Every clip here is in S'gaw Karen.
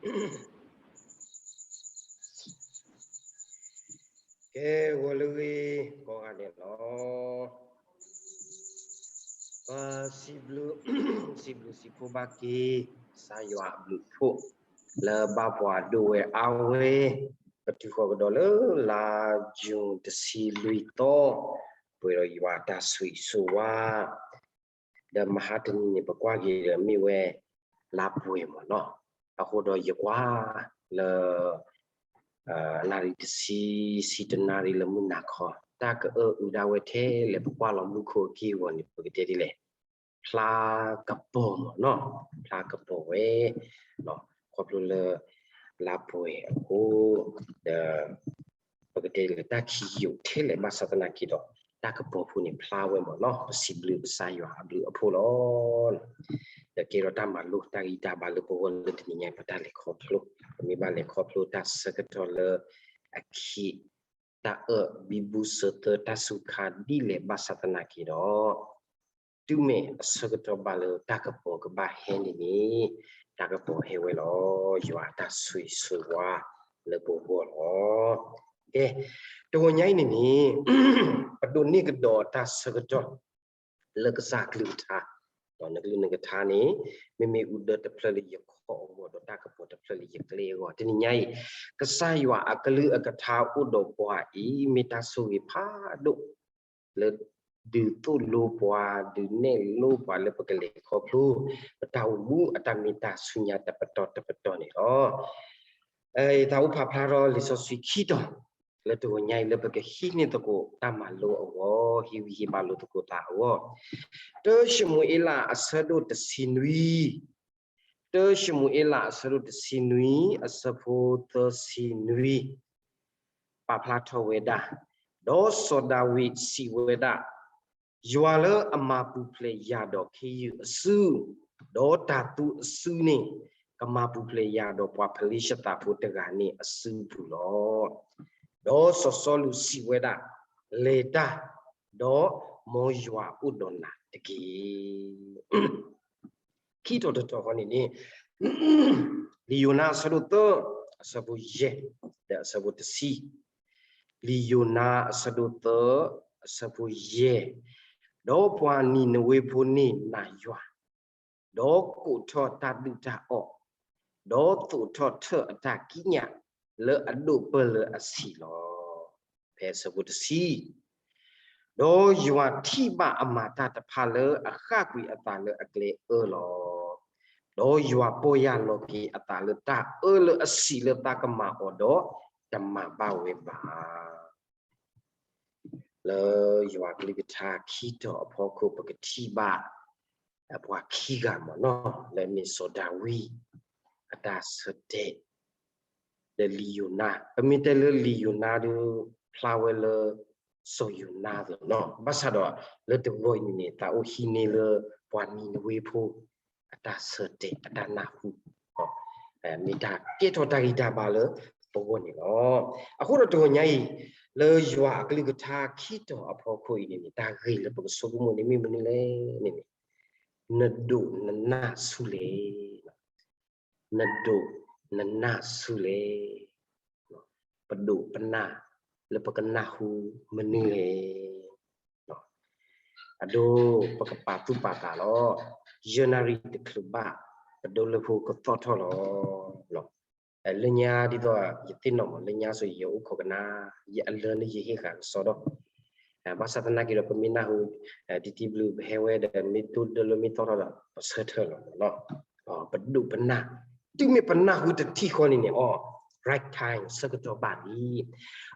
ကဲ ဂီၤလၢအဂ့ၤ ကိးဂၤဒဲးလီၤ. ပစံးဘျုး စံးဘျုးစံးဖှိၣ်ဘၣ်က့ၤ ကစၢ်ယွၤအဘျုးအဖှိၣ် လၢဘၣ်ပှၤဒိၣ်ဝဲအါဝဲ ပတုၤဃီၤကဒီးလၢလါယူၤတဆံလွံၢ်သီ ပှဲၤဒီးယွၤတၢ်ဆိၣ်ဂ့ၤဆိၣ်ဝါ ဒီးမဟါတနံၤန့ၣ် ပကွၢ်က့ၤဒီးမ့ၢ်ဝဲ လါပှဲၤမ့ၢ်နီၤ. အဃိဒီးယကွၢ်လၢ နၣ်ရံၣ်တဆံ ဆံတနၣ်ရံၣ်လၢမုၢ်နၤခီ တၢ်ကအၢၣ်အုးဒၣ်ဝဲထဲလဲၣ် ပကွၢ်လီၤမူခိၣ်အက့ၢ်အဂီၤန့ၣ် ပကတဲဒ်လဲၣ် ဖျါကပီၤမ့ၢ်နီၤ, ဖျါကပီၤဝဲ ခီဖျိလၢ လါပှဲၤအဃိ ဒီး ပကတဲလၢ တၢ်ခံယိာ်ထဲလဲၣ် ဘၣ်ဆၣ်သနာ်က့ဒီး တၢ်ကပီၤဖိန့ၣ်ဖျါဝဲမ့ၢ်နီၤ, ပစံးဘျုးကစၢ်ယွၤအဘျုးအဖှိၣ်လီၤ. ဒီးကဲထီၣ်တၢ်မၤလိတၢ်ဂံၢ်တၢ်ဘါလၢပဂီၢ်လၢတနံၤညါအံၤ ပတၢ်လဲၤခီဖျိ, ပမ့ၢ်ဘၣ်လဲၤခီဖျိတၢ်ဆၢကတီၢ်လၢ အခံး တၢ်အၢၣ်ဘံဘူစၢၤသၢ တၢ်စူၤခါဒ်လဲၣ် ဘၣ်ဆၣ်သနာ်က့ဒီး တုၤမ့ၢ်အဆၢကတီၢ်ဘၣ်လၢတၢ်ကပီၤကဘၣ်ဟဲန့ၣ်န့ၣ် တၢ်ကပီၤဟဲဝဲလီၤ. ယွၤအတၢ်ဆိၣ်ဂ့ၤဆိၣ်ဝါလၢပဂီၢ်လီၤ. ကဲ တဂီၤညါအံၤန့ၣ်န့ၣ် ပဒိးန့ၢ်ကဒီးတၢ်ဆၢကတီၢ် လၢကစၢ်ကလုၢ်ကထါ, ဒီးနကလုၢ်နကထါန့ၣ် မ့မ့ၢ်အူဒၢတဖျၢၣ်လၢယခီၣ်အဂီၢ်ဒီးတၢ်ကပီၤတဖျၢၣ်လၢယကျဲအဂီၢ်, တနံၤညါအံၤ ကစၢ်ယွၤအကလုၢ်အကထါအိၣ်ဒီးပှၤအံၤ မ့ၢ်တၢ်ဆိၣ်ဂ့ၤဖးဒိၣ် လၢဒုးသိၣ်လိပှၤ ဒုးနဲၣ်လိပှၤလၢပကလဲၤခီဖျိ ပတၢ်အိၣ်မူအတၢ်မ့ၢ်တၢ်ဆူညါတပတီၢ်တပတီၢ်န့ၣ်လီၤ. တၢ်အိၣ်ဖးဖျါထီၣ်လံာ်စီဆှံခံတီၤ လၢတဂီၤညါအံၤ လၢပကဟံးန့ၢ်သကိးတၢ်မၤလိအဂီၢ်, ဟ့ၣ်ဂံၢ်ဟ့ၣ်ဘါလိာ်သကိးသးအဂီၢ်, တၢၡမူၤအ့လးအဆၢဒိၣ်တဆံနွံ, တၢၡမူၤအ့လးအဆၢဒိၣ်တဆံနွံ အဆၢဖိသၢဆံနွံ ပာ်ဖျါထီၣ်ဝဲဒၣ်, ဒီးစီၤဒၤဝံးစံးဝဲဒၣ်, ယွၤလၢအမၤပူၤဖျဲးယၤဒီးခ့ယုၢ်အစု, ဒီးတၤသူအစုန့ၣ် ကမၤပူၤဖျဲးယၤဒီးပှၤဖလ့ၡသးဖိတဂၤန့ၣ်အစုပူၤလီၤ. ဒီးစီၤစီလူးစံးဝဲဒၣ်, လဲၤတၢ်, ဒီးမ်ယွၤအိၣ်ဒီးနၤတက့ၢ်. ခံထီၣ်တထီၣ်ဃီန့ၣ်န့ၣ် လံာ်ယိၤနါအဆၢဒိၣ်သၢ အဆၢဖိယဲၢ် ဒီးအဆၢဖိတဆံ, လံာ်ယိၤနါအဆၢဒိၣ်သၢ အဆၢဖိယဲၢ်, ဒီးပှၤနံၤနဝ့ဖိန့ၣ်နာ်ယွၤ, ဒီးကိးထီၣ်တၢ်ဒုၣ်တၢ်အီၣ်, ဒီးသိးထီၣ်ထၢၣ်အတၢ်ကံးညာ်လၢအဒိၣ်ပၢၢ်လၢအဆံးလီၤ. ဖဲအဆၢဖိတဆံ ဒီးယွၤထံၣ်ဘၣ်အမၤတၢ်တဖၣ်လၢအဃၣ်ကွံာ်အသးလၢအကျဲအၢလီၤ. ဒီးယွၤပီၢ်ယၢ်လီၤက့ၤအသးလၢတၢ်အၢလၢအဆံးလၢသးကမၤအီၤဒီး တမၤဘၣ်ဝဲဘၣ်. လၢယွၤကလုၢ်ကထါခံတီၤအဖီခိၣ် ပကထံၣ်ဘၣ် ပှၤခံဂၤမ့ၢ်နီၤ လၢအမ့ၢ်စီၤဒၤဝံး အတၢ်ဆၢတဲာ် ဒီးလံာ်ယိၤနါ, ပမ့ၢ်တဲလၢလံာ်ယိၤနါဒီး ဖျါဝဲလၢ စီၤယိၤနါသ့ၣ်နီၤ, ဘၣ်ဆၣ်ဒီး လၢတဂီၤအံၤန့ၣ်န့ၣ် သးအိၣ်ဟံးန့ၢ်လၢ ပှၤနံၤနဝ့ဖိ အတၢ်ဆၢတဲာ် အတၢ်နၢ်ဟူ မ့ၢ်တၢ်ကဲထီၣ်တၢ်ဂံၢ်တၢ်ဘါလၢပဂီၢ်န့ၣ်လီၤ. အဃိဒီးတဂီၤညါအံၤ လၢယွၤအကလုၢ်ကထါခံတီၤအဖီခိၣ်အံၤန့ၣ်န့ၣ် တၢ်ဂ့ၢ်လၢပကဆိကမိၣ်န့ၣ်မ့ၢ်မနုၤလဲၣ်န့ၣ်န့ၣ် နဒိးနနၢ်ဆူလဲၣ်, နဒိးနနၢ်ဆူလဲၣ်, ပဒိးပနၢ်လၢပကနၢ်ဟူမနုၤလဲၣ်. အဒိ ပကပာ်သူၣ်ပာ်သးလီၤ. ယဲၢ်နၣ်ရံၣ်တချုးဘၣ် ပဒိလၢဖိကသီၣ်ထီၣ်လီၤ. လၢညါဒ်သိး ယသ့ၣ်နီၣ်မး လၢညါဆိယအိၣ်ခိးကနါ ယအလၢန့ၣ်ယဟ့ၣ်ဃာ်ကစီဒီ, ဘၣ်ဆၣ်သနာ်က့ဒီး ပမ့ၢ်နၢ်ဟူ တံတံဘျုးပဟဲဝဲဒီး မ့ၢ်တိၢ်ဒၢလၢမ့ၢ်သီၣ်ထီၣ်ဒီး ပဆၢထၢၣ်လီၤမးနီၤ. ပဒိးပနၢ်, တုၤမ့ၢ်ပနၢ်ဟူတထံၣ်ဃီန့ၣ်န့ၣ် အီၤ right time ဆၢကတီၢ်ဘၣ်လံ.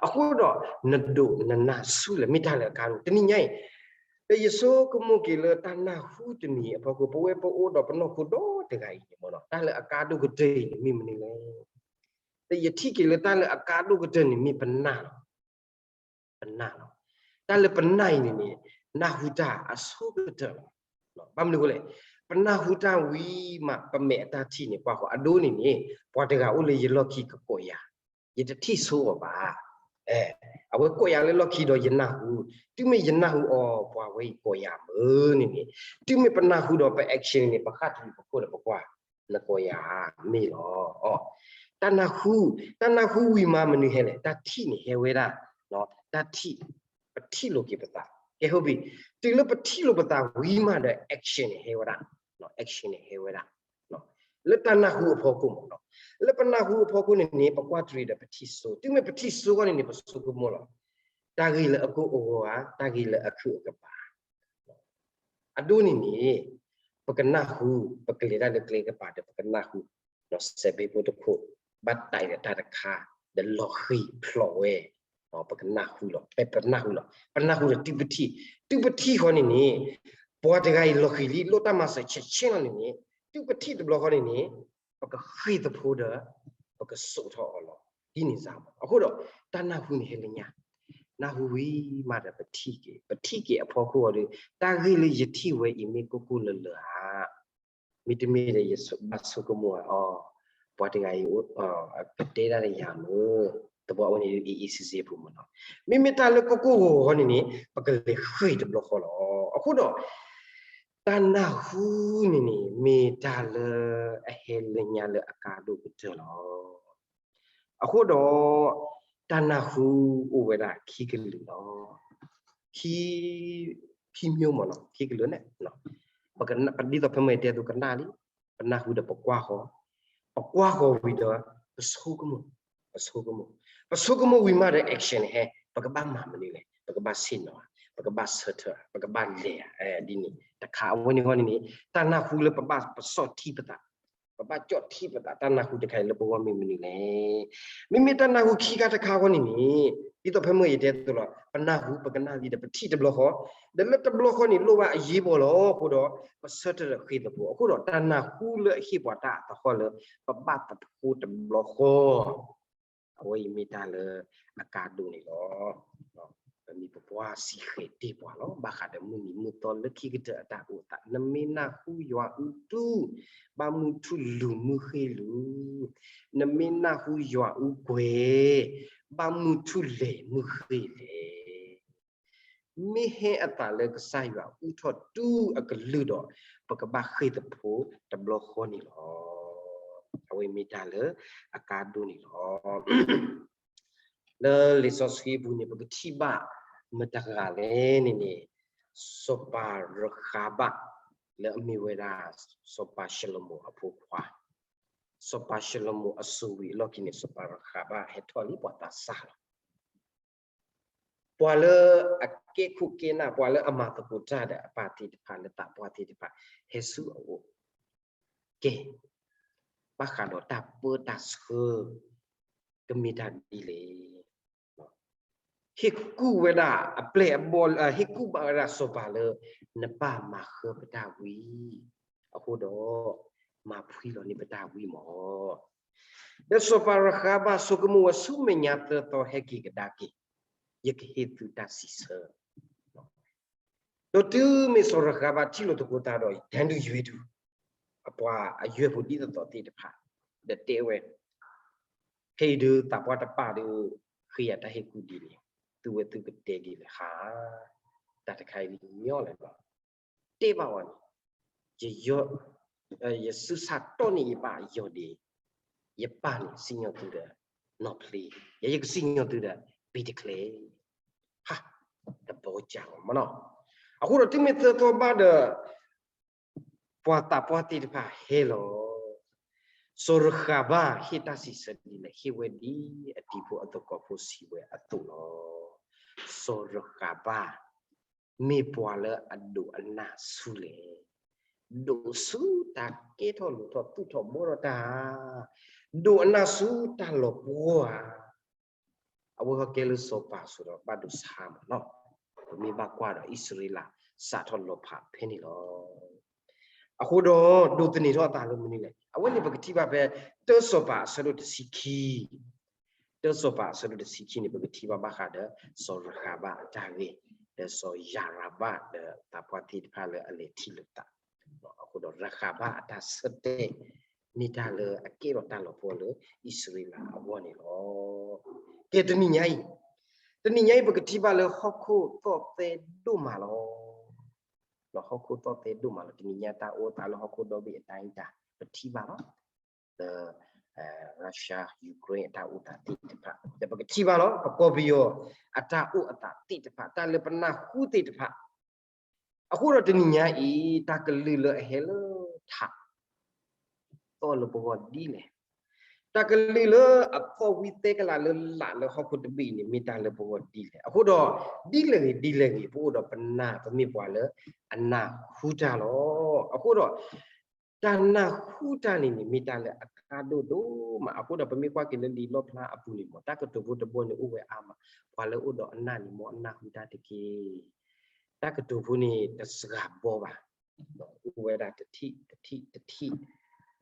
အဃိဒီး နဒိးနနၢ်ဆူလဲၣ် မ့ၢ်တၢ်လၢအကါဒိၣ် တနံၤညါအံၤ ဒီးယဆိကမိၣ်က့ၤလၢတၢ်နၢ်ဟူတမံၤအဖီခိၣ် ပဝဲပအိၣ်ဒီးပနီၢ်ခိဒီတဂၤအံၤန့ၣ်မးနီၤ တၢ်လၢအကါဒိၣ်ကတၢၢ်အံၤန့ၣ်မ့ၢ်မနုၤလဲၣ်. ဒီးယထံၣ်က့ၤလၢတၢ်လၢအကါဒိၣ်ကတၢၢ်န့ၣ်မ့ၢ်ပနၢ်လီၤ. ပနၢ်လီၤ. တၢ်လၢပနၢ်အံၤန့ၣ်န့ၣ် နၢ်ဟူတၢ်အဆိကတၢၢ်လီၤ. ဘၣ်မနုၤအဃိလဲၣ်, ပနၢ်ဟူတၢ်ဝံၤမး ပမဲာ်အတၢ်ထံၣ်န့ၣ် ပှၤဃီအဒိန့ၣ်န့ၣ် ပှၤတဂၤအိၣ်လၢယလီၢ်ခံကကိးယၤ, ယတထံၣ်ဆိအီၤဘၣ်. အဝဲကိးယၤလၢလီၢ်ခံဒီးယနၢ်ဟူ, တုၤမ့ၢ်ယနၢ်ဟူအီၤ ပှၤဝဲအံၤကိးယၤမုာ်န့ၣ်န့ၣ်, တုၤမ့ၢ်ပနၢ်ဟူဒီးပ action န့ၣ် ပဃၣ်ထံးပခိၣ်ဒီးပကွၢ် နကိးယၤဧါ, မ့ၢ်လီၤ. တၢ်နၢ်ဟူ, တၢ်နၢ်ဟူဝံၤမးမနုၤဟဲလဲၣ်, တၢ်ထံၣ်န့ၣ်ဟဲဝဲဒၣ်, တၢ်ထံၣ်, ပထံၣ်လိာ်က့ၤပသး, ကဲဟုတ်ပြီ, တုၤလၢပထံၣ်လိာ်ပသးဝံၤမးဒီး action န့ၣ်ဟဲဝဲဒၣ်, action န့ၣ်ဟဲဝဲဒၣ် လၢတၢ်နၢ်ဟူအဖီခိၣ်မ့ၢ်နီၤ, လၢပနၢ်ဟူအဖီခိၣ်န့ၣ်န့ၣ် ပကွၢ်တရံးဒီးပထံၣ်စိ, တုၤမ့ၢ်ပထံၣ်စိအဂီၢ်န့ၣ်န့ၣ် ပဆိကမိၣ်လီၤ, တၢ်ဂ့ၢ်လၢအကိၢ်အဂီၤဧါ, တၢ်ဂ့ၢ်လၢအခုးအကပၤ အဒိန့ၣ်န့ၣ်, ပကနၢ်ဟူ, ပကလဲၤတၢ်လၢကျဲကပၤဒီး ပကနၢ်ဟူ, ဒီးစဲးဘ့ၣ်ဖိတခိၣ်, ဘၣ်တဲဒီးတၢ်တခါ, ဒီးလီၤဃံၤဖျိးဝဲ, ပကနၢ်ဟူလီၤ, ပနၢ်ဟူလီၤ, ပနၢ်ဟူဒီးတုၤပထံၣ်, တုၤပထံၣ်ဃီန့ၣ်န့ၣ်, ပှၤတဂၤအံၤလီၤဃံၤလံ လိၣ်တၢ်မၤစၢၤဆဲးဆဲးလီၤန့ၣ်န့ၣ်, တုၤပထံၣ်တဘျီဃီန့ၣ်န့ၣ်, ပကဃ့ၢ်သဖိဒီး, ပကစိာ်ထီၣ်အီၤလီၤ, ဒ်န့ၣ်စ့ၢ်မး, အဃိဒီး, တၢ်နၢ်ဟူန့ၣ်ဟဲလၢညါ, နၢ်ဟူဝံၤမးဒီးပထံၣ်က့ၤ, ပထံၣ်က့ၤအဖီခိၣ်အီၤဒီး, တၢ်ဂ့ၢ်လၢယထံၣ်ဝဲအံၤမ့ၢ်ကိၢ်ကိၢ်လၢၤလၢၤဧါ, မ့တမ့ၢ်ဒီးယဘၣ်ဆိကမိၣ်ဧါ, ပှၤတဂၤအံၤ, ကတဲဒၣ်ဒီးယၤမ့ၢ်, သဘီအဝဲန့ၣ်ဒ်အံၤအံၤစ့စ့ပူၤမ့ၢ်နီၤ, မ့မ့ၢ်တၢ်လၢကိၢ်ကိၢ်ဂီၤဂီၤန့ၣ်န့ၣ် ပကလဲၤဃ့ၢ်တဘျီဃီလီၤ, အဃိဒီး, တၢ်နၢ်ဟူန့ၣ်န့ၣ် မ့ၢ်တၢ်လၢအဟဲလၢညါလၢအကါဒိၣ်ကတၢၢ်လီၤ. အဃိဒီး, တၢ်နၢ်ဟူအိၣ်ဝဲဒၣ်ခံကလုာ်လီၤ. ခံ, ခံမျိုးမ့ၢ်နီၤ, ခံကလုာ်န့ၣ်, ပဒ်သိးဖဲမ့ၢ်တဲသိးကနၣ်လံ, ပနၢ်ဟူဒီးပကွၢ်ဃီၤ, ပကွၢ်ဃီၤဝံၤဒီး, ပဆိကမိၣ်, ပဆိကမိၣ်, ပဆိကမိၣ်ဝံၤမးဒီး action န့ၣ်ဟဲ, ပကဘၣ်မၤမနုၤလဲၣ်, ပကဘၣ်ဆ့ၣ်နီၤ, ပကဘၣ်ဆၢထၢၣ်, ပကဘၣ်လဲၤဧါ, ဒ်န့ၣ်တခါအဝဲန့ၣ်ဂီၢ်န့ၣ်န့ၣ်, တၢ်နၢ်ဟူလၢပဘၣ်ပစီၣ်ထံပသး ပဘၣ်ကၠီၣ်ထံပသး တၢ်နၢ်ဟူတခါအံၤလၢပဂီၢ်မ့ၢ်မနုၤလဲၣ်. မ့မ့ၢ်တၢ်နၢ်ဟူခံခါတခါဃီန့ၣ်န့ၣ်, ဒ်သိးဖဲမ့ၢ်ယတဲသိးလီၤ, ပနၢ်ဟူ ပကနၣ်လံဒီးပထံၣ်တဘျီဃီ, ဒီးလၢတဘျီဃီန့ၣ် လိၣ်ဘၣ်အရေးပေါ်လီၤအဃိဒီး, ပဆၢထၢၣ်ဒီးဃ့ၢ်သဖိအဃိဒီး တၢ်နၢ်ဟူလၢအဟ့ၣ်ပှၤတၢ်အသဟီၣ်လၢ ပဘၣ်သဖိတဘျီဃီ အဝဲအံၤမ့ၢ်တၢ်လၢအကါဒိၣ်န့ၣ်လီၤ. ပမ့ၢ်ပပှၢ်စံးဃဲၤတ့ၢ်ပှၤလီၤ. ဘၣ်ဃးဒီးမုၢ်နံၤမုၢ်သီလၢခံကတၢၢ်အတၢ်အိၣ်သး, နမ့ၢ်နၢ်ဟူယွၤအူတူၢ်, ဘၣ်မုၢ်ထူၣ်လူၤမုၢ်ဃ့ၢ်လူၤ, နမ့ၢ်နၢ်ဟူယွၤအူကွဲၤ, ဘၣ်မုၢ်ထူၣ်လဲၤမုၢ်ဃ့ၢ်လဲၤ မ့ၢ်ဟဲအသးလၢကစၢ်ယွၤအူထီၣ်တုၤအကလုၢ်ဒီး, ပကဘၣ်ဃ့ၢ်သဖိတဘျီဃီန့ၣ်လီၤ. အဝဲမ့ၢ်တၢ်လၢအကါဒိၣ်န့ၣ်လီၤ. လၢလံာ်စီဆှံအပူၤန့ၣ် ပကထံၣ်ဘၣ်မတၤတဂၤလဲၣ်န့ၣ်န့ၣ်, စီၤပၤရဃၤဘၣ်, လၢအမ့ၢ်ဝဲဒၣ် စီၤပၤၡလိၤမိၤအဖိခွါ, စီၤပၤၡလိၤမိၤအစိၤဝံၤအလီၢ်ခံန့ၣ် စီၤပၤရဃၤဘၣ်ဟဲထီၣ်လံပှၤသးစၢ်လီၤ. ပှၤလၢအကဲခိၣ်ကဲနၢ် ပှၤလၢအမၤသကိးတၢ်ဒီးအပၢ်သ့ၣ်တဖၣ်လၢသးပှၢ်သ့ၣ်တဖၣ် ဟဲဆူအအိၣ်, ကဲ, ဘၣ်ဃးဒီးတၢ်ပၢတၢ်ဆှၢ ကမ့ၢ်တၢ်ဒ်လဲၣ်. ဟ့ၣ်ကူၣ်ဝဲဒၣ်အပျဲၢ်အဘီၣ်, ဟ့ၣ်ကူၣ်ဘၣ်ဝဲဒၣ်စီၤပၤလၢ နဘၣ်မၤဃၢပတၢ်ဝံ, အဃိဒီး မၤဖှံလီၤန့ၢ်ပတၢ်ဝံမး ဒီးစီၤပၤရဃၤဘၣ်ဆိကမိၣ်ဝဲဆူမဲာ်ညါသၢသီဟဲက့ၤကဒါက့ၤ, ယကဟ့ၣ်သုတၢ်စံးဆၢ. ဒီးတုၤမ့ၢ်စီၤရဃၤဘၣ်ထံၣ်လိာ်သကိးတၢ်ဒီး တၢ်ဒုးယွဲဒုး, အပှၤအယွဲၢ်ဖိဒ်သိးသိးသ့ၣ်တဖၣ်, ဒီးတဲဝဲ, ခဲအံၤဒုးသးပှၢ်တပၢ်ဒီး, ဃ့ယၤတၢ်ဟ့ၣ်ကူၣ်ဒ်န့ၣ်, သုဝဲသုကတဲဒ်လဲၣ်ဟါ, တၢ်တခါအံၤဒ်ညီလဲၣ်ဘၣ် တဲဘၣ်အီၤန့ၣ်, ယ, ယစုဆၢတီၢ်န့ၢ်ယပၢ်ယီၢ်ဒ့, ယပၢ်န့ၣ်စံၣ်ညီၣ်သုဒီးနီၢ်ဖျ့, ယဲယကစံၣ်ညီၣ်သုဒီး ပ့ၤတချ့, ဟါ, တဘီကၢ်အီၤမနီၤ. အဃိဒီးတုၤမ့ၢ်သၢသီဘၣ်ဒီး ပှၤသးပှၢ်သ့ၣ်တဖၣ်ဟဲလီၤ. စီၤရဃၤဘၣ်ဟ့ၣ်တၢ်စံးဆၢဒ်လဲၣ်, ဟ့ၣ်ဝဲဒ်အတံၤဖိအသကိးဖိစံးဝဲအသိးလီၤ. စီၤရဃၤဘၣ် မ့ၢ်ပှၤလၢအဒိးအနၢ်ဆူလဲၣ်. ဒိးဆူတၢ်ကဲထီၣ်လိာ်ထီၣ်သူၣ်ထီၣ်ဘှီထီၣ်တၢ်ဧါ, ဒိးအနၢ်ဆူတၢ်လီၤပှီၢ်ဧါ. အဝဲဟီၣ်ကဲလၢစီၤပၤစိၤဒီးဘၣ်ဒိးဆါမးနီၤ. ပမ့ၢ်ဘၣ်ကွၢ်ဒီးအံၣ်စရ့လးစးထီၣ်လီၤဖးဖဲန့ၣ်လီၤ. အဃိဒီး ဒိးသန့ၤထီၣ်အသးလၢမနုၤလဲၣ်. အဝဲန့ၣ်ပကထံၣ်ဘၣ်ဖဲ တၢစီၤပၤအဆၢဒိၣ်တဆံခံ တၢစီၤပၤအဆၢဒိၣ်တဆံခံန့ၣ် ပကထံၣ်ဘၣ်ဘၣ်ဃးဒီး စီၤရဃၤဘၣ်အတၢ်ဂ့ၢ်, ဒီးစီၤယၤရဘၣ်ဒီးသးပှၢ်သ့ၣ်တဖၣ်လၢအလဲၤထံၣ်လိာ်သး, အဃိဒီးရဃၤဘၣ်အတၢ်ဆၢတဲာ် မ့ၢ်တၢ်လၢအကဲထီၣ်တၢ်လီၤပှီၢ်လၢအံၣ်စရ့လးအဂီၢ်န့ၣ်လီၤ. ကဲတနံၤညါအံၤ, တနံၤညါအံၤ ပကထံၣ်ဘၣ်လၢဟီၣ်ခိၣ်သီၣ်သဲဒိၣ်မးလီၤ. ဟီၣ်ခိၣ်သီၣ်သဲဒိၣ်မးလီၤ. တနံၤညါတၢ်အိၣ်သးလၢဟီၣ်ခိၣ်ဒီဘ့ၣ်အတၢ်အံၤတၢ် ပထံၣ်ဘၣ်လီၤ. လၢ Russia Ukraine အတၢ်အိၣ်သးသ့ၣ်တဖၣ် ဒီးပကထံၣ်ဘၣ်လီၤ ပကီၢ်ပယီၤ အတၢ်အိၣ်အသးသ့ၣ်တဖၣ် တၢ်လၢပနၢ်ဟူသ့ၣ်တဖၣ် အဃိဒီးတနံၤညါအံၤ တၢ်ကလုၢ်လၢအဟဲလၢထး သီၣ်လၢပဂီၢ်ဒ်လဲၣ်. တၢ်ကလုၢ်လၢအသီၣ်ဝံသဲကလးလၢလာ်လၢဟီၣ်ခိၣ်တဘ့ၣ်အံၤန့ၣ် မ့ၢ်တၢ်လၢပဂီၢ်ဒ်လဲၣ်. အဃိဒီး ဒ်လဲၣ်ဂ့ၤဒ်လဲၣ်ဂ့ၤ ပအိၣ်ဒီးပနၢ် ပမ့ၢ်ပှၤလၢအနၢ်ဟူတၢ်လီၤ. အဃိဒီး တၢ်နၢ်ဟူတၢ်န့ၣ်န့ၣ် မ့ၢ်တၢ်လၢအကါဒိၣ်ဒိၣ်မး. အဃိဒီးပမ့ၢ်ကွၢ်က့ၤလၢလံာ်လီၣ်ဖျါအပူၤန့ၣ်မ့ၢ် တၢ်ကတိၤဖိတဘီန့ၣ်အိၣ်ဝဲအါမး, ပှၤလၢအိၣ်ဒီးအနၢ်န့ၣ် မ်အနၢ်ဟူတၢ်တက့ၢ်. တၢ်ကတိၤဖိန့ၣ် တစှၤဘီဘၣ်, အိၣ်ဝဲဒၣ်တထံၣ်တထံၣ်တထံၣ်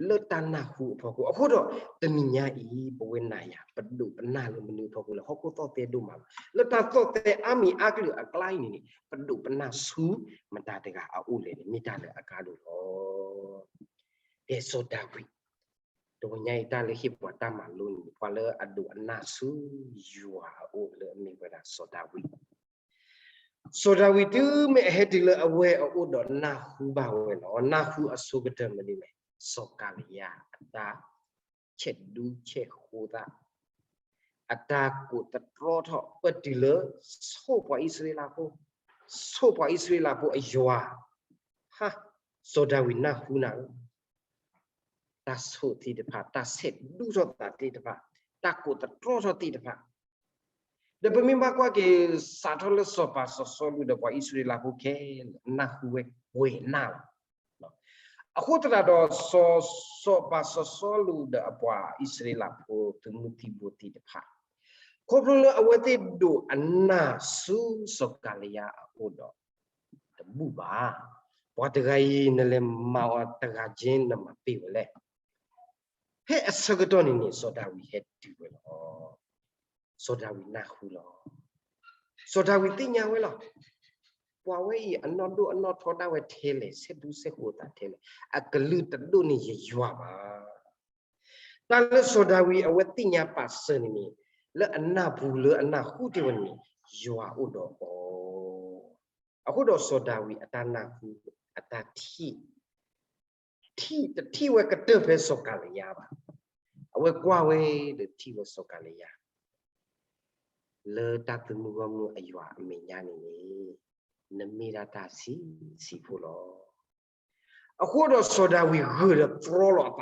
လၢတၢ်နၢ်ဟူအဖီခိၣ်. အဃိဒီး တနံၤညါအံၤ ပဝဲနၤယၤ ပဒိးပနၢ်လၢမနုၤအဖီခိၣ်လဲၣ်. ဟီၣ်ခိၣ်သီၣ်သဲဒိၣ်မးလီၤ. လၢတၢ်သီၣ်သဲအါမံၤအါကလုာ်အကျါအံၤန့ၣ်န့ၣ် ပဒိးပနၢ်ဆူမတၤတဂၤအအိၣ်လဲၣ်န့ၣ် မ့ၢ်တၢ်လၢအကါဒိၣ်လီၤ. ကဲစီၤဒၤဝံး, တနံၤညါအံၤတၢ်လၢဟ့ၣ်ပှၤတၢ်မၤလိန့ၣ် ပှၤလၢအဒိးအနၢ်ဆူယွၤအအိၣ်လၢအမ့ၢ်ဝဲဒၣ်စီၤဒၤဝံး စီၤဒၤဝံးတုၤမ့ၢ်အဟဲတုၤလၢအဝဲအအိၣ်ဒီးနၢ်ဟူဘၣ်ဝဲလီၤ. နၢ်ဟူအဆိကတၢၢ်မနုၤလဲၣ်, စီၤကၤလယါအတၢ်ဆဲးဒူဆဲးဃိသး, အတၢ်ကိးသတြီထီၣ်ပတုၤလၢ ဆိၣ်ပှၤအံၣ်စရ့လးဖိ, ဆိၣ်ပှၤအံၣ်စရ့လးဖိအယွၤ, ဟါ, စီၤဒၤဝံးနၢ်ဟူနၤဧၢ တၢ်ဆိၣ်သ့ၣ်တဖၣ်, တၢ်ဆဲးဒူထီၣ်သးသ့ၣ်တဖၣ်, တၢ်ကိးသတြီထီၣ်သ့ၣ်တဖၣ်, ဒီးပမ့ၢ်ဘၣ်ကွၢ်က့ၤ စးထီၣ်လၢစီၤပၤစီၤစီလူးဒီးပှၤအံၣ်စရ့လးဖိခဲလၢာ် နၢ်ဟူဝဲပှဲၤနၢ်လီၤ. အဃိသတးဒီး စီၤပၤစီၤစီလူးဒီးအပှၤအံၣ်စရ့လးဖိ သုးမုၢ်သံၣ်ဘိသ့ၣ်တဖၣ်, ခီဖျိလၢအဝဲသ့ၣ်ဒိးအနၢ်ဆူစီၤကၤလယါအအိၣ်ဒီး တဘူၣ်ဘၣ်. ပှၤတဂၤအံၤ နလဲၤမၤအီၤတဂၤက့ နမၤပ့ၢ်ဝဲလဲၣ်. ဖဲအဆၢကတီၢ်န့ၣ်န့ၣ် စီၤဒၤဝံးဟဲတုၤဝဲလီၤ. စီၤဒၤဝံးနၢ်ဟူလီၤ. စီၤဒၤဝံးသ့ၣ်ညါဝဲလီၤ. ပှၤဝဲအံၤ အနီၢ်ဒိၣ်အနီၢ်ထီဒၣ်ဝဲထဲလဲၣ်, ဆဲးဒူဆဲးဃိသးထဲလဲၣ်, အကလုၢ်တဒိၣ်န့ၢ်ယယွၤဘၣ်. တၢ်လၢစီၤဒၤဝံးအဝဲသ့ၣ်ညါပာ်စၢၤန့ၣ်န့ၣ် လၢအနၢ်ပူၤလၢအနၢ်ဟူတ့ၢ်ဝဲန့ၣ် ယွၤအိၣ်ဒီးအီၤ. အဃိဒီးစီၤဒၤဝံးအတၢ်နၢ်ဟူ အတၢ်ထံၣ် ထံၣ်တထံၣ်ဝဲကတၢၢ်ဖဲစီၤကၤလယါဘၣ်. အဝဲကွၢ်ဝဲဒီးထံၣ်ဝဲစီၤကၤလယါ လၢတၢ်သမူဂီၢ်မုၢ်အယွၤအမဲာ်ညါန့ၣ်န့ၣ် နမ့ၢ်ဒၣ်တၢ်ဆံးဆံးဖိလီၤ. အဃိဒီးစီၤဒၤဝံးဂုာ်ဒီးတြီလီၤအ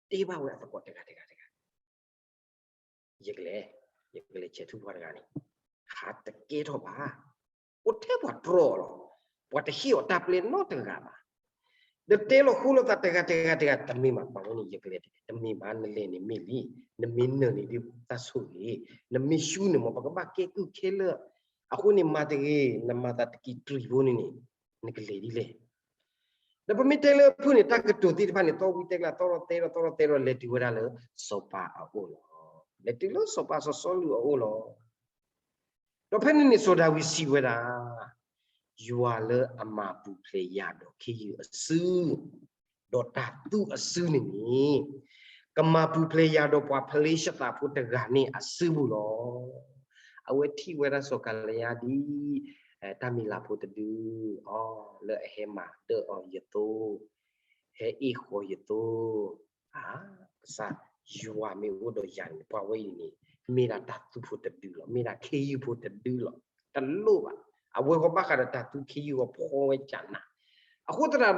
သး တဲဘၣ်ဝဲအသကိးတဂၤတဂၤတဂၤ, ယကလဲၤ, ယကလဲၤဆဲးထူၣ်ပှၤတဂၤန့ၣ် ဟးတကဲထီၣ်ဘၣ်. အိၣ်ထဲပှၤတြီအီၤလီၤ. ပှၤတဟ့ၣ်အီၤတၢ်ပျဲနီတဂၤဘၣ်. ဒီးတဲလီၤဃိလိာ်သးတဂၤတဂၤတဂၤ, တမ့ၢ်ဘၣ်ပှၤဝဲန့ၣ် ယကလဲၤတမ့ၢ်ဘၣ်, နလဲၤန့ၣ်မ့ၢ်လံ, နမ့ၢ်နၢၤန့ၣ်ဒ်တၢ်ဆိၣ်ဂ့ၤ, နမ့ၢ်ရှူန့ၣ်မ့ၢ်ပကဘၣ်ကဲကုၢ်ခဲလၢာ်, အဃိန့ၣ်မၤတဂ့ၤ, နမၤသးတကံၢ်တြံၣ်ဖိန့ၣ်န့ၣ် နကလဲၤဒ်လဲၣ်. ဒီးပမ့ၢ်တဲလၢအဖုၣ်န့ၣ် တၢ်ကတိၤသ့ၣ်တဖၣ်န့ၣ် သီၣ်ဝံသဲကလး သီၣ်ရီၣ်သဲရီၣ် သီၣ်ရီၣ်သဲရီၣ် လဲၤတုၤဝဲဒၣ်လၢစီၤပၤအအိၣ်လီၤ. လဲၤတုၤလၢစီၤပၤစီၤစီလူးအအိၣ်လီၤ. ဒီးဖဲန့ၣ်န့ၣ် စီၤဒၤဝံးစံးဝဲဒၣ်, ယွၤလၢအမၤပူၤဖျဲးယၤဒီးခ့ယုၢ်အစု ဒီးတၤသူအစုန့ၣ်န့ၣ် ကမၤပူၤဖျဲးယၤဒီးပှၤဖလ့ၡသးဖိတဂၤန့ၣ်အစုပူၤလီၤ. အဝဲထံၣ်ဝဲဒၣ်စီၤကၤလယါဒ် တၢ်မံၤလၤဖိတဒုအီၤ လၢအဟဲမၤဒၢၣ်အီၤယသိ, ဟဲအ့ၣ်ဃီၤယသိ, အါ, ကစၢ်, ယွၤမ့ၢ်အိၣ်ဒီးယၤန့ၣ် ပှၤဝဲအံၤန့ၣ် မ့ၢ်ဒၣ်တၤသူဖိတဒုလီၤ, မ့ၢ်ဒၣ်ခ့ယုၢ်ဖိတဒုလီၤ. တလိၣ်ဘၣ်. အဝဲဃီဘၣ်ဃးဒီးတၤသူခ့ယုၢ်အီၤဖီဝဲကနၤ. အဃိသတး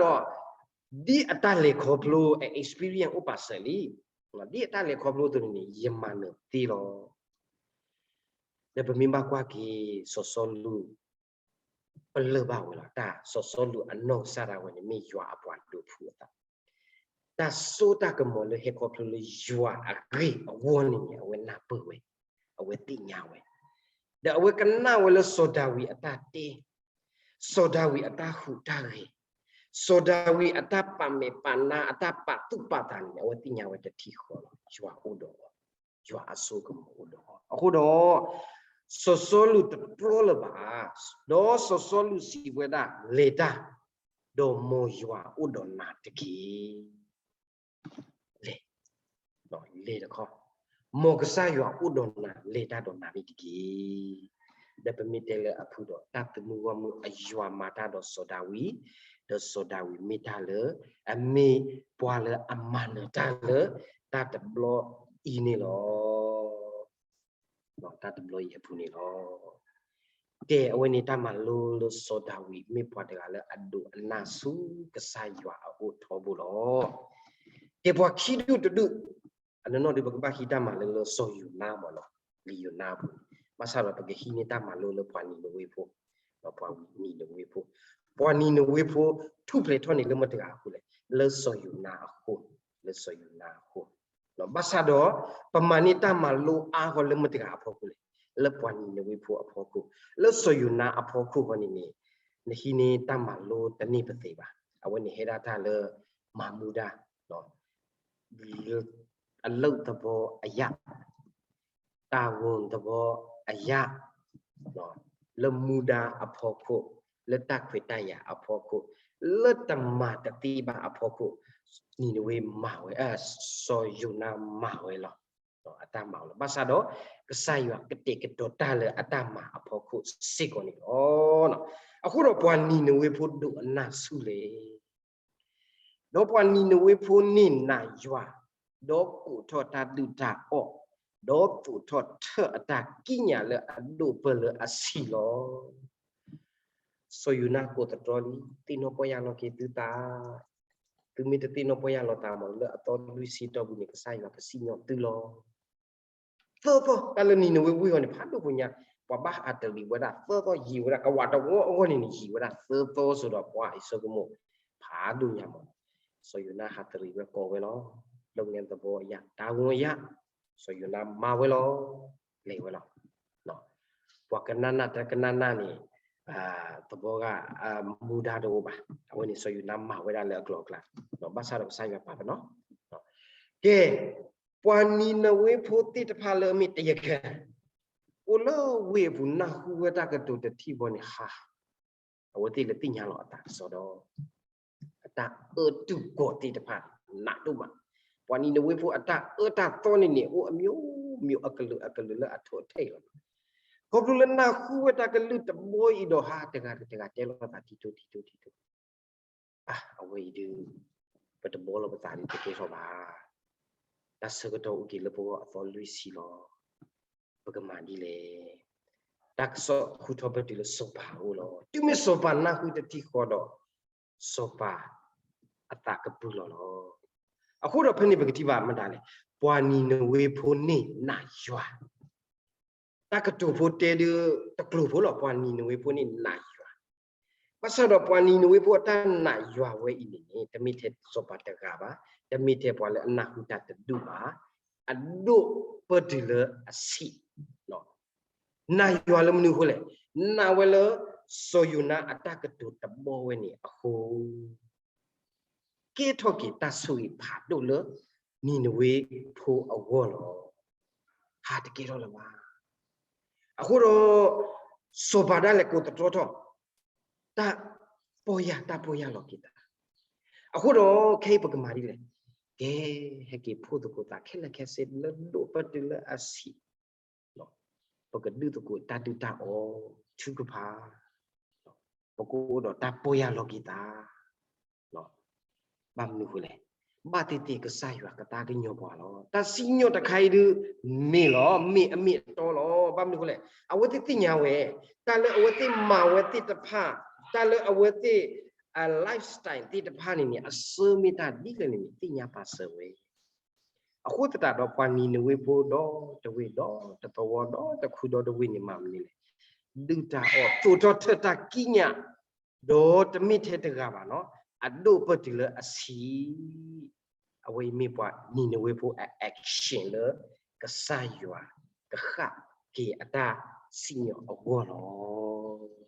ဒီး ဒ်အတၢ်လဲၤခီဖျိ အ experience အိၣ်ပာ်စၢၤလံ, ဒ်အတၢ်လဲၤခီဖျိအသိးန့ၣ်န့ၣ် ယမၤနၢၤသ့လီၤ. ဒီးပမ့ၢ်ဘၣ်ကွၢ်က့ၤ စီၤစီလူး ပလၢၢ်ဘၣ်ဝဲလီၤ. တၢ်စီၤစီလူးအနီၢ်ကစၢ်ဒၣ်ဝဲန့ၣ် မ့ၢ်ယွၤအပှၤဒိးဖုးအသး, တၢ်စိတၢ်ကမီၤလၢဟဲခီဖျိလၢယွၤအဂ့ၢ်အဝီန့ၣ်န့ၣ် အဝဲနၢ်ပၢၢ်ဝဲ, အဝဲသ့ၣ်ညါဝဲ, ဒီးအဝဲကနၣ်ဝဲလၢစီၤဒၤဝံးအတၢ်တဲ စီၤဒၤဝံးအတၢ်ဟူးတၢ်ဂဲၤ, စီၤဒၤဝံးအတၢ်ပာ်မဲာ်ပာ်နါ အတၢ်ပာ်သူၣ်ပာ်သးန့ၣ် အဝဲသ့ၣ်ညါဝဲတထံၣ်ဃီလီၤ. ယွၤအိၣ်ဒီးအီၤ, ယွၤအစိကမီၤအိၣ်ဒီးအီၤ. အဃိဒီး စီၤစီလူးတတြီလၢၤဘၣ်, ဒီးစီၤစီလူးစံးဝဲဒၣ်, လဲၤတၢ်, ဒီးမ်ယွၤအိၣ်ဒီးနၤတက့ၢ်. လဲၤ, လဲၤတခီ, မ်ကစၢ်ယွၤအိၣ်ဒီးနၤ လဲၤတၢ်ဒီးနၤန့ၣ်တက့ၢ်. ဒီးပမ့ၢ်တဲလၢအဖုၣ်ဒီး တၢ်သမူဂီၢ်မုၢ်အယွၤမၤတၢ်ဒီးစီၤဒၤဝံး, ဒီးစီၤဒၤဝံးမ့ၢ်တၢ်လၢ အမ့ၢ်ပှၤလၢအမၤနၢၤတၢ်လၢ တၢ်တဘျီအံၤန့ၣ်လီၤ. တၢ်တဘျီအံၤအပူၤန့ၣ်လီၤ. ကဲ အဝဲန့ၣ်တၢ်မၤလိလၢစီၤဒၤဝံးမ့ၢ်ပှၤတဂၤလၢအဒိးအနၢ်ဆူကစၢ်ယွၤအအိၣ်ထီဘိလီၤ. ကဲပှၤခံဒူၣ်တဒူၣ်, အနီၢ်နီၢ်ဒီးပကဘၣ်ဟံးတၢ်မၤလိလၢစီၤယိၤနါမ့ၢ်နီၤ, လံာ်ယိၤနါအပူၤန့ၣ်, ဘၣ်ဆၣ်ဒီးပကဟံးန့ၢ်တၢ်မၤလိလၢပှၤနံၤနဝ့ဖိ, ပှၤနံၤနဝ့ဖိ, ပှၤနံၤနဝ့ဖိ ထူၣ်ဖျဲးထီၣ်န့ၣ်လၢမတၤတဂၤအဃိလဲၣ်, လၢစီၤယိၤနါအဃိ, လၢစီၤယိၤနါအဃိ ဘၣ်ဆၣ်ဒီး ပမၤန့ၢ်တၢ်မၤလိအါဂီၢ်လၢမတၤတဂၤအဖီခိၣ်လဲၣ်, လၢပှၤနံၤနဝ့ဖိအဖီခိၣ်, လၢစီၤယိၤနါအဖီခိၣ်ဃီန့ၣ်န့ၣ်, နဟံးန့ၢ်တၢ်မၤလိတန့ၢ်ပသ့ဘၣ်. အဝဲန့ၣ်ဟဲဒၣ်တၢ်လၢ မၤမူဒါ, အလုပ်သဘောအရ, တာဝန်သဘောအရ, လၢမူဒါအဖီခိၣ်, လၢတၢ်ခွဲးတၢ်ယာ်အဖီခိၣ်, လၢတမၤတသ့ဘၣ်အဖီခိၣ်, နံၤနဝ့မၤဝဲ, စီၤယိၤနါမၤဝဲလီၤ. အတၢ်မၤဝဲလီၤ. ဘၣ်ဆၣ်ဒီး ကစၢ်ယွၤကတဲာ်ကတီၤတၢ်လၢအတၢ်မၤအဖီခိၣ်စ့ၢ်ကီးန့ၣ်လီၤ. အဃိဒီးပှၤနံၤနဝ့ဖိဒိးအနၢ်ဆူလဲၣ်. ဒီးပှၤနံၤနဝ့ဖိန့ၣ်နာ်ယွၤ, ဒီးကိးထီၣ်တၢ်ဒုၣ်တၢ်အီၣ်, ဒီးသိးထီၣ်ထၢၣ်အတၢ်ကံးညာ်လၢအဒိၣ်ပၢၢ်လၢအဆံးလီၤ. စီၤယိၤနါကိးသတြီလံ, သ့ၣ်နီၣ်ပီၢ်ယၢ်လီၤက့ၤသုသး, သုမ့ၢ်တသ့ၣ်နီၣ်ပီၢ်ယၢ်လီၤသးမး လၢအသီလွံၢ်ဆံတီၢ်ပူၤန့ၣ် ကစၢ်ယွၤကစံၣ်ညီၣ်သုလီၤ. သၢသီ, တၢ်လၢနံၤနဝ့ဝ့ၢ်အီၤန့ၣ် ဖးဒိၣ်ဖိညါ, ပှၤဘၣ်ဟးတရံးဝဲဒၣ်သၢသီယံာ်ဝဲဒၣ်, ကဝးတဝီအဂီၢ်န့ၣ်န့ၣ် ယံာ်ဝဲဒၣ်သၢသီစ့ၢ်ဒီး ပှၤအံၤဆိကမိၣ် ဖးဒိၣ်ညါမး, စီၤယိၤနါဟးတရံးဝဲကိးဝဲလီၤ. လုပ်ငန်းသဘောအရ, တာဝန်အရ, စီၤယိၤနါမၤဝဲလီၤ, လဲၤဝဲလီၤ. ပှၤကနၣ်နၢ်တကနၣ်နၢ်န့ၣ်, သဘောက, မူဒါတအိၣ်ဘၣ်. အဝဲန့ၣ်စီၤယိၤနါမၤဝဲဒၣ်လၢအကျိၤအကျဲ, ဘၣ်ဆၣ်ဒီးကစၢ်ယွၤပာ်ပနီၣ်, ကဲ, ပှၤနံၤနဝ့ဖိသ့ၣ်တဖၣ်လၢအမ့ၢ်တယကဲ, အိၣ်လၢဝ့ၢ်အပူၤနၢ်ဟူဝဲတၢ်ကတိၤတထံၣ်ဘီန့ၣ်ဟါ, အဝဲသ့ၣ်လၢသ့ၣ်ညါလီၤအသးကစီဒီ, အတၢ်အၢတုၢ်ကီၤသ့ၣ်တဖၣ်န့ၣ် နးဒိၣ်မး, ပှၤနံၤနဝ့ဖိအတၢ်အၢတၢ်သီန့ၣ်န့ၣ် အိၣ်အမျိုးမျိုး အကလုာ်အကလုာ်လၢအထိးအထဲၣ်လီၤ. ခီဖျိလၢနၢ်ဟူဝဲတၢ်ကလုၢ်တဘီအံၤဒီးဟါ တဂၤတဂၤတဲလီၤသး ထံထိထံထိထံထိ အဝဲအံၤဒုး, ပတဘီလီၤပသးဒုးတကဲထီၣ်ဘၣ်. တၢ်ဆၢကတီၢ်အိၣ်က့ၤလၢပဂီၢ်အသီလွံၢ်ဆံလီၤ. ပကမၤဒ်လဲၣ်. တၢ်ကစီၣ်ဟူထီၣ်ပတုာ်လၢစီၤပၤအအိၣ်လီၤ. တုၤမ့ၢ်စီၤပၤနၢ်ဟူတထံၣ်ဃီဒီး, စီၤပၤအသးကပုၢ်လီၤလီၤ. အဃိဒီးဖဲန့ၣ်ပကထံၣ်ဘၣ်မတၤလဲၣ်, ပှၤနံၤနဝ့ဖိန့ၣ်နာ်ယွၤ တၢ်ကတိၤဖိတဲဒုးတကျိၤဖိလီၤ, ပှၤနံၤနဝ့ဖိန့ၣ်နာ်ယွၤ. ဘၣ်ဆၣ်ဒီးပှၤနံၤနဝ့ဖိအတၢ်နာ်ယွၤဝဲအံၤန့ၣ်န့ၣ် တမ့ၢ်ထဲစီၤပၤတဂၤဘၣ်, တမ့ၢ်ထဲပှၤလၢအနၢ်ဟူတၢ်တဒူၣ်ဘၣ်, အဒိၣ်ပၢၢ်တုၤလၢအဆံး, နာ်ယွၤလၢမနုၤအဃိလဲၣ်, နာ်ဝဲလၢစီၤယိၤနါအတၢ်ကတိၤတဘီဝဲန့ၣ်အဃိ ကဲထီၣ်က့ၤတၢ်ဆိၣ်ဂ့ၤဖးဒိၣ်လၢ နံၤနဝ့ဖိအဂီၢ်လီၤ. ဟးတကဲထီၣ်လၢၤဘၣ်. အဃိဒီး စီၤပၤဒၣ်လဲာ်ကိးသတြီထီၣ် တၢ်ပီၢ်ယၢ်တၢ်ပီၢ်ယၢ်လီၤက့ၤသး. အဃိဒီး ခဲအံၤပကမၤဒ်လဲၣ်, ကဲ ဟဲက့ၤဖှိၣ်သကိးသးခဲလၢာ်ခဲဆ့လၢဒိၣ်ပၢၢ်တုၤလၢအဆံး ပကဒုးသကိးတၢ်ဒုၣ်တၢ်အီၣ်ထုကဖၣ်, ပကအိၣ်ဒီးတၢ်ပီၢ်ယၢ်လီၤက့ၤသး. ဘၣ်မနုၤအဃိလဲၣ်, ဘၣ်သ့ၣ်သ့ၣ်ကစၢ်ယွၤကသးကညီၤပှၤလီၤ. တၢ်စံၣ်ညီၣ်တခါအံၤဒုး မ့ၢ်လီၤ, မ့ၢ်အမ့ၢ်အတီလီၤ. ဘၣ်မနုၤအဃိလဲၣ်, အဝဲသ့ၣ်သ့ၣ်ညါဝဲ, တၢ်လၢအဝဲသ့ၣ်မၤဝဲသ့ၣ်တဖၣ်, တၢ်လၢအဝဲသ့ၣ် lifestyle သ့ၣ်တဖၣ်န့ၣ်န့ၣ် အဆၢမ့ၢ်တၢ်ဒ်လဲၣ်န့ၣ်န့ၣ် သ့ၣ်ညါပာ်စၢၤဝဲ အဃိသတးဒီး ပှၤနံၤနဝ့ဖိဒီတဝ့ၢ်ဒီတသဝီဒီတခုဒီတဝ့ၢ်န့ၣ် မၤမနုၤလဲၣ်, ဒုၣ်တၢ်အီၣ် သိးထီၣ်ထၢၣ်တၢ်ကံးညာ်, ဒီးတမ့ၢ်ထဲတဂၤဘၣ်နီၤ, အဒိၣ်ပၢၢ်တုၤလၢအဆံး, အဝဲအံၤမ့ၢ်ပှၤနံၤနဝ့ဖိအ action လၢကစၢ်ယွၤကဃၣ်က့ၤအတၢ်စံၣ်ညီၣ်အဂီၢ်လီၤ.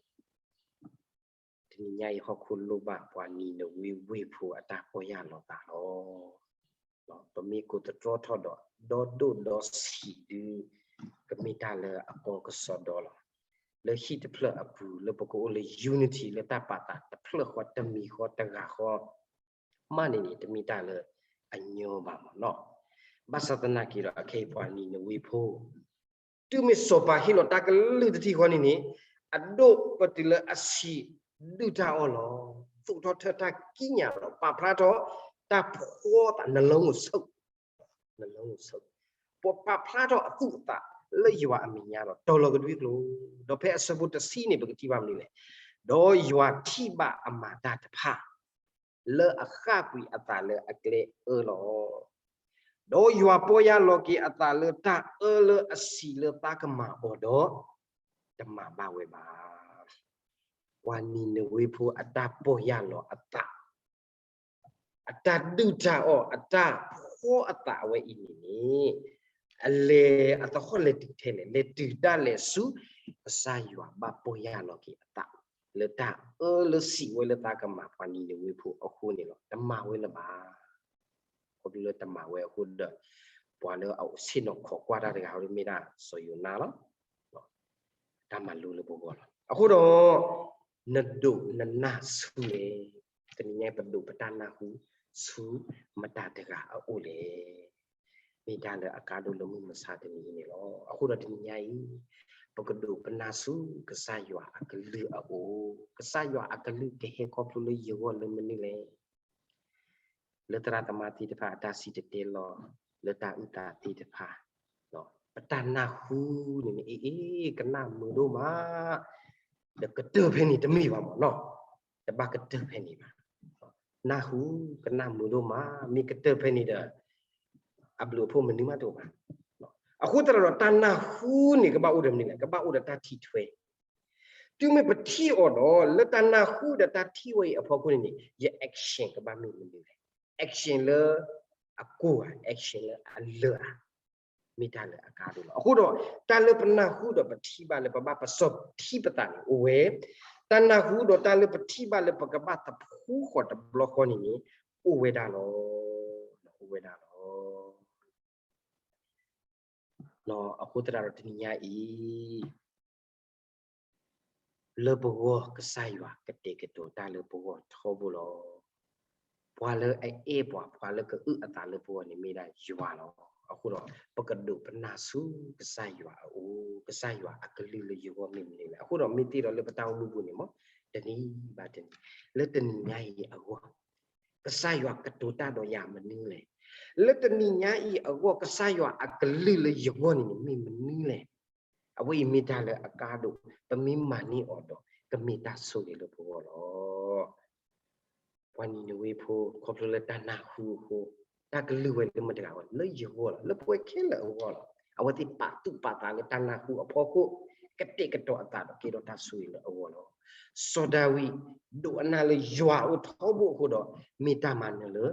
တနံၤညါအံၤ ဟီၣ်ခိၣ်လိၣ်ဘၣ်ပှၤနံၤနဝ့ဝ့ၢ်ဖိအတၢ်ပီၢ်ယၢ်လီၤသးလီၤ. ပမ့ၢ်ကိးသတြီထီၣ်ဒီး ဒီဒိၣ်ဒီဆံးဒုး ကမ့ၢ်တၢ်လၢအကီကစီဒီလီၤ. လၢဟံၣ်တဖျၢၣ်အပူၤ လၢပကအိၣ်လၢ unity လၢတၢ်ပာ်သးတဖျၢၣ်ဃီ တမံၤဃီတဂၤဃီ မးန့ၣ်န့ၣ် တမ့ၢ်တၢ်လၢအညီဘၣ်မးနီၤ. ဘၣ်ဆၣ်သနာ်က့ဒီး အခဲအံၤပှၤနံၤနဝ့ဖိ တုၤမ့ၢ်စီၤပၤဟ့ၣ်လီၤတၢ်ကလုၢ်တထံၣ်ဃီန့ၣ်န့ၣ် အဒိၣ်ပၢၢ်တုၤလၢအဆံးဒုၣ်တၢ်အီၣ်လီၤ. သိးထီၣ်ထၢတၢ်ကံးညာ်ဒီး ပာ်ဖျါထီၣ်တၢ်ဖှီသး နလီၤငိၢ်ဆိၣ်, နလီၤငိၢ်ဆိၣ်, ပှၤပာ်ဖျါထီၣ်အသူၣ်အသးလၢယွၤအမဲာ်ညါဒီး တီၤလီၤကဒွံကျိာ်, ဒီးဖဲအဆၢဖိတဆံန့ၣ် ပကထံၣ်ဘၣ်မနုၤလဲၣ်, ဒီးယွၤထံၣ်ဘၣ်အမၤတၢ်တဖၣ် လၢအဃၣ်ကွံာ်အသးလၢအကျဲအၢလီၤ. ဒီးယွၤပီၢ်ယၢ်လီၤက့ၤအသးလၢတၢ်အၢလၢအဆံးလၢသးကမၤအီၤဒီး တမၤဘၣ်ဝဲဘၣ်. ပှၤနံၤနဝ့ဖိအတၢ်ပီၢ်ယၢ်လီၤအသး အတၢ်ဒုၣ်တၢ်အီၣ် အတၢ်ဖှီအသးအဝဲအံၤန့ၣ်န့ၣ် အလဲၤအသဟီၣ်လဲၤတုၤထဲလဲၣ်, လဲၤတုၤဒၣ်လဲာ်ဆူ ကစၢ်ယွၤဘၣ်ပီၢ်ယၢ်လီၤက့ၤအသး လၢတၢ်အၢလၢဆံးဝဲလၢသးကမၤပှၤနံၤနဝ့ဖိအဃိန့ၣ်လီၤ. တမၤဝဲလၢၤဘၣ်. ခီဖျိလၢတမၤဝဲအဃိဒီး ပှၤလၢအဆ့ၣ်နီၤခိးကွၢ်တၢ်တဂၤဟီဒီးမ့ၢ်ဒၣ်စီၤယိၤနါလီၤ. တၢ်မၤလိလၢပဂီၢ်လီၤ. အဃိဒီး နဒိးနနၢ်ဆူလဲၣ်. တနံၤညါအံၤ ပဒိးပတၢ်နၢ်ဟူဆူမတၤတဂၤအအိၣ်လဲၣ်. မ့ၢ်တၢ်လၢအကါဒိၣ်လၢမုၢ်မဆါတနံၤအံၤန့ၣ်လီၤ. အဃိဒီးတနံၤညါအံၤ ပကဒိးပနၢ်ဆူကစၢ်ယွၤအကလုၢ်အအိၣ်, ကစၢ်ယွၤအကလုၢ်ကဟဲခီဖျိလၢယဂီၢ်လၢမနုၤလဲၣ်. လၢသရၣ်သမါသ့ၣ်တဖၣ်အတၢ်စံၣ်တဲၤတဲလီၤ လၢတၢ်အုၣ်သးသ့ၣ်တဖၣ်, ပတၢ်နၢ်ဟူန့ၣ်မ့ၢ်အ့ၣ်အ့ၣ် ကနၣ်မုာ်ဒိၣ်မး, ဒီးကတၢၢ်ဖဲန့ၣ်တမ့ၢ်ဘၣ်မၢ်နီၤ, တဘၣ်ကတၢၢ်ဖဲန့ၣ်ဘၣ်. နၢ်ဟူကနၣ်မုာ်ဒိၣ်မး မ့ၢ်ကတၢၢ်ဖဲန့ၣ်ဒီး အဘျုးအဖှိၣ်မနုၤမးတအိၣ်ဘၣ်. အဃိသတးဒီးတၢ်နၢ်ဟူန့ၣ် ကဘၣ်အိၣ်ဒီးမနုၤလဲၣ်, ကဘၣ်အိၣ်ဒီးတၢ်ထံၣ်ထွဲ တုၤမ့ၢ်ပထံၣ်အီၤဒီး လၢတၢ်နၢ်ဟူဒီးတၢ်ထံၣ်ဝဲအံၤအဖီခိၣ်န့ၣ်န့ၣ် ယ action ကဘၣ်မ့ၢ်မနုၤလဲၣ်. action လၢအကိၢ်ဧါ, action လၢအလၢာ်ဧါ, မ့ၢ်တၢ်လၢအကါဒိၣ်လီၤ. အဃိဒီး တၢ်လၢပနၢ်ဟူဒီးပထံၣ်ဘၣ်လၢပဘၣ်ပစီၣ်ထံပသးန့ၣ်အိၣ်ဝဲ, တၢ်နၢ်ဟူဒီးတၢ်လၢပထံၣ်ဘၣ်လၢပကဘၣ်သဖှူဃီၤတဘျီဃီန့ၣ်န့ၣ် အိၣ်ဝဲဒၣ်လီၤ, အိၣ်ဝဲဒၣ်လီၤ. အဃိသတးဒီးတနံၤညါအံၤ လၢပဂီၢ်ကစၢ်ယွၤကတဲာ်ကတီၤတၢ်လၢပဂီၢ်ထီဘိလီၤ. ပှၤလၢအအဲၣ်ပှၤ ပှၤလၢကအုၣ်အသးလၢပဂီၢ်န့ၣ် မ့ၢ်ဒၣ်ယွၤလီၤ. အဃိဒီး ပကဒိးပနၢ်ဆူကစၢ်ယွၤအအိၣ်, ကစၢ်ယွၤအကလုၢ်လၢယဂီၢ်မ့ၢ်မနုၤလဲၣ်. အဃိဒီးမ့ၢ်သ့ၣ်ဒီးလၢပတၢ်အိၣ်မူပူၤန့ၣ်မ့ၢ် တနံၤဘၣ်တနံၤ လၢတနံၤညါအံၤအဂီၢ် ကစၢ်ယွၤကတိၤတၢ်ဒီးယၤမနုၤလဲၣ်. လၢတနံၤညါအံၤအဂီၢ် ကစၢ်ယွၤအကလုၢ်လၢယဂီၢ်န့ၣ်န့ၣ် မ့ၢ်မနုၤလဲၣ်. အဝဲအံၤမ့ၢ်တၢ်လၢအကါဒိၣ် ပမ့ၢ်မၤန့ၢ်အီၤဒီး ကမ့ၢ်တၢ်ဆိၣ်ဂ့ၤလၢပဂီၢ်လီၤ. ပှၤနံၤနဝ့ဖိ ခီဖျိလၢတၢ်နၢ်ဟူအဃိ တၢ်ကလုၢ်ဝဲလၢမတၤတဂၤအဂီၢ် လၢယဂီၢ်လီၤ, လၢပဝဲခဲလၢာ်အဂီၢ်လီၤ. အဝဲသ့ၣ်ပာ်သူၣ်ပာ်သးလၢတၢ်နၢ်ဟူအဖီခိၣ် ကတဲာ်ကတီၤအသးဒီးကဲထီၣ်တၢ်ဆိၣ်ဂ့ၤလၢအဂီၢ်လီၤ. စီၤဒၤဝံး ဒိးအနၢ်လၢယွၤအအိၣ်ထီဘိအဃိဒီး မ့ၢ်တၢ်မၤနၢၤလၢ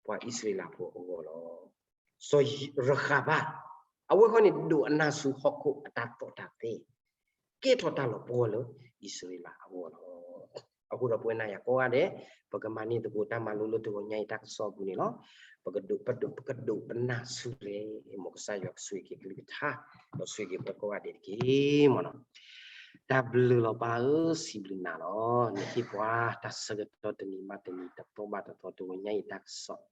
ပှၤအံၣ်စရ့လးဖိအဂီၢ်လီၤ. စီၤရဃၤဘၣ် အဝဲဃီန့ၣ် ဒိးအနၢ်ဆူဟီၣ်ခိၣ်အတၢ်သိၣ်တၢ်သီ ကဲထီၣ်တၢ်လီၤပှီၢ်လၢအံၣ်စရ့လးအဂီၢ်လီၤ. အဃိဒီးပဝဲနၤယၤကိးဂၤဒဲး ပကမၤန့ၢ်သကိးတၢ်မၤလိလၢတဂီၤညါအံၤတၢ်ကစီၣ်အပူၤန့ၣ်လီၤ. ပကဒိးပနၢ်ဆူလဲၣ်, မ်ကစၢ်ယွၤကဆိၣ်ဂ့ၤက့ၤကလုၢ်ကထါ ဒီးဆိၣ်ဂ့ၤက့ၤပှၤကိးဂၤဒဲးတက့ၢ်မၢ်နီၤ. တၢ်ဘျုးလီၤပၢ်ဧၢ, စံးဘျုးနၤလီၤ. နဟ့ၣ်ပှၤတၢ်ဆၢကတီၢ်တနံၤဘၣ်တနံၤ တသီဘၣ်တသီ တဂီၤညါအံၤတၢ်ကစီၣ်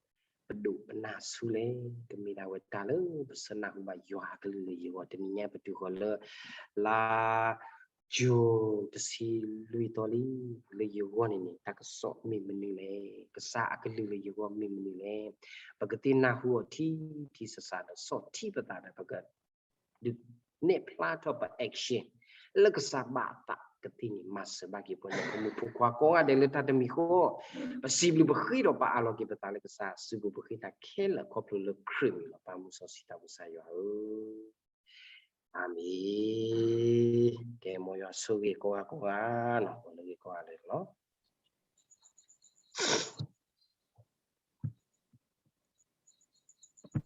ပဒိးပနၢ်ဆူလဲၣ်, ကမ့ၢ်ဒၣ်ဝဲတၢ်လၢပဆၢနၢ်ဟူဘၣ်ယွၤအကလုၢ်လၢယဂီၢ်. တနံၤညါပတုၤဃီၤလၢ လါ June တဆံလွံၢ်သီလံ, လၢယဂီၢ်န့ၣ်န့ၣ် တၢ်ကစီၣ်မ့ၢ်မနုၤလဲၣ်, ကစၢ်အကလုၢ်လၢယဂီၢ်မ့ၢ်မနုၤလဲၣ်, ပကသ့ၣ်နၢ်ဟူအီၤထံထံဆးဆးဒီး ဆီၣ်ထံပသးဒီး ပက ဒုးနဲၣ်ဖျါထီၣ်ပ action လၢကစၢ်ဘၣ်အသးကသ့ၣ်န့ၣ် မၤစၢၤဘၣ်က့ၤပှၤဖိမုၣ်ဖိခွါကိးဂၤဒဲးလၢတၢ်တမံၤဃီ, ပစံးဘျုးပဃ့ဒီးပအၢၣ်လီၤက့ၤပသးလၢကစၢ် စံးဘျုးပဃ့တၢ်ခဲလၢာ်ခီဖျိလၢခရံာ်မံၤလီၤ. ပၢ်မုၢ်စီဆှံတၢ်ဘၣ်ကစၢ်ယွၤဧၢ, အၤမ့ၣ်. ကဲ မ်ယွၤဆိၣ်ဂ့ၤကိးဂၤကိးဂၤနီၤ.